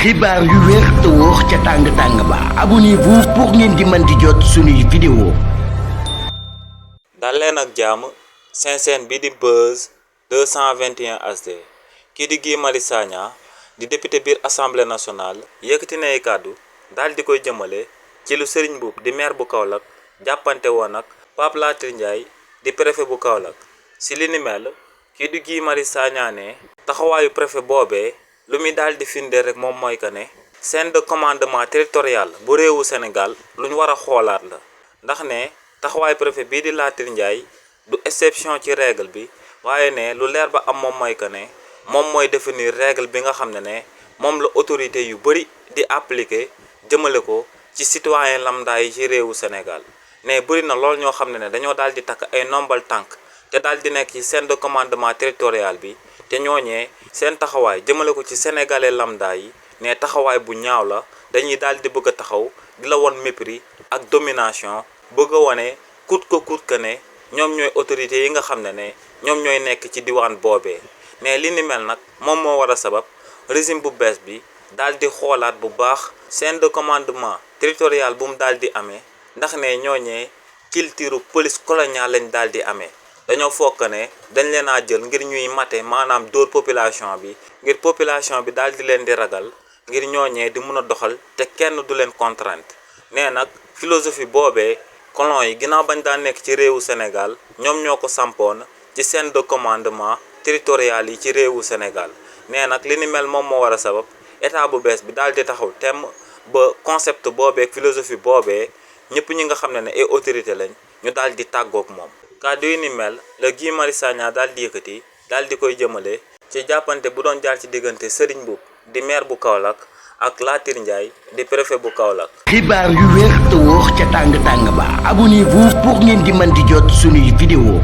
xibaar yu wér te wóor ca tàng ba abonnez-vous pour ngeen di mën di jot suñuy vidéo. dal leen ak jàmm seen bi di Buzz 221 HD kii di Guy Marius Sagna di député biir assemblée nationale yëkkati na ay kàddu daal di koy jëmale ci lu Serigne Mboup di maire bu Kaolack jàppante woon ak Pape Latir Ndiaye di préfet bu Kaolack. si li ni mel kii di Guy Marius Sagna ne taxawaayu préfet boobee lu muy daal di firndeel rek moom mooy que ne chaîne de commandement territorial bu réewu Sénégal lu ñu war a xoolaat la ndax ne taxawaayu préfet bii di Latir Ndiaye du exception ci règle bi waaye ne lu leer ba am moom mooy que ne moom mooy définir règle bi nga xam ne moom la autorité yu bëri di appliquer jëmale ko ci citoyen lambda yi ci réewu Sénégal ne bëri na lool ñoo xam ne dañoo daal di takk ay nombal tànk te daal di nekk ci chaîne de commandement territorial bi te ñooñee seen taxawaay jëmale ko ci sénégalais lambda yi ne taxawaay bu ñaaw la dañuy daal di bëgg a taxaw di la won mépris ak domination bëgg a wane coûte que coûte que ne ñoom ñooy autorités yi nga xam ne ñoom ñooy nekk ci diwaan boobee ne li ni mel nag moom moo war a sabab régime bu bees bi daal di xoolaat bu baax chaîne de commandement territorial bu mu daal di amee ndax ne ñooñee culture police coloniale lañ daal di amee dañoo fokk ne dañ leen a jël ngir ñuy mate maanaam dóor population bi ngir population bi daal di leen di ragal ngir ñooñee di mun a doxal te kenn du leen contrainte nee nag philosophie boobee colon yi ginnaaw bañ daan nekk ci réewu Sénégal ñoom ñoo ko sampoon ci chaîne de commandement territorial yi ci réewu Sénégal nee nag li ni mel moom moo war a sabab état bu bees bi daal di taxaw temm ba concept boobee ak philosophie boobee ñëpp ñi nga xam ne ay autorité lañ ñu daal di tàggoog moom. kàddu yi ni mel la Guy Marius Sagna daal di yëkkati daal di koy jëmale ci jàppante bu doon jaar ci diggante Serigne Mboup di maire bu Kaolack ak Latir Ndiaye di préfet bu Kaolack. xibaar yu wér te wóor ca tàng ba abonnez-vous pour ngeen di mën di jot suñuy vidéo.